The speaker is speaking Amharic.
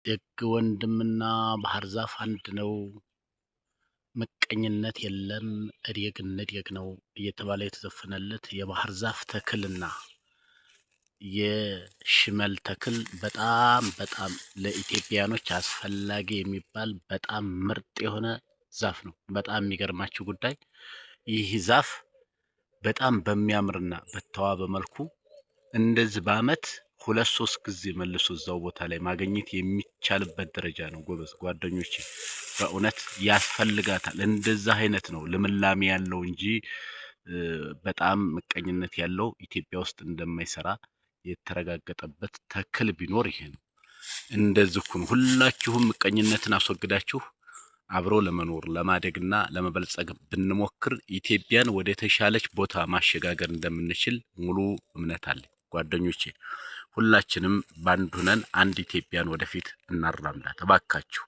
ደግ ወንድምና ባህር ዛፍ አንድ ነው፣ ምቀኝነት የለም፣ እደግ እንደግ ነው እየተባለ የተዘፈነለት የባህር ዛፍ ተክልና የሽመል ተክል በጣም በጣም ለኢትዮጵያኖች አስፈላጊ የሚባል በጣም ምርጥ የሆነ ዛፍ ነው። በጣም የሚገርማችሁ ጉዳይ ይህ ዛፍ በጣም በሚያምርና በተዋበ መልኩ እንደዚህ በአመት ሁለት ሶስት ጊዜ መልሶ እዛው ቦታ ላይ ማግኘት የሚቻልበት ደረጃ ነው። ጎበዝ ጓደኞቼ፣ በእውነት ያስፈልጋታል። እንደዛ አይነት ነው ልምላሜ ያለው እንጂ በጣም ምቀኝነት ያለው ኢትዮጵያ ውስጥ እንደማይሰራ የተረጋገጠበት ተክል ቢኖር ይሄ ነው። እንደዚህ ሁኑ። ሁላችሁም ምቀኝነትን አስወግዳችሁ አብሮ ለመኖር፣ ለማደግና ለመበልጸግ ብንሞክር ኢትዮጵያን ወደ ተሻለች ቦታ ማሸጋገር እንደምንችል ሙሉ እምነት አለኝ። ጓደኞቼ፣ ሁላችንም ባንድ ሁነን አንድ ኢትዮጵያን ወደፊት እናራምዳት እባካችሁ።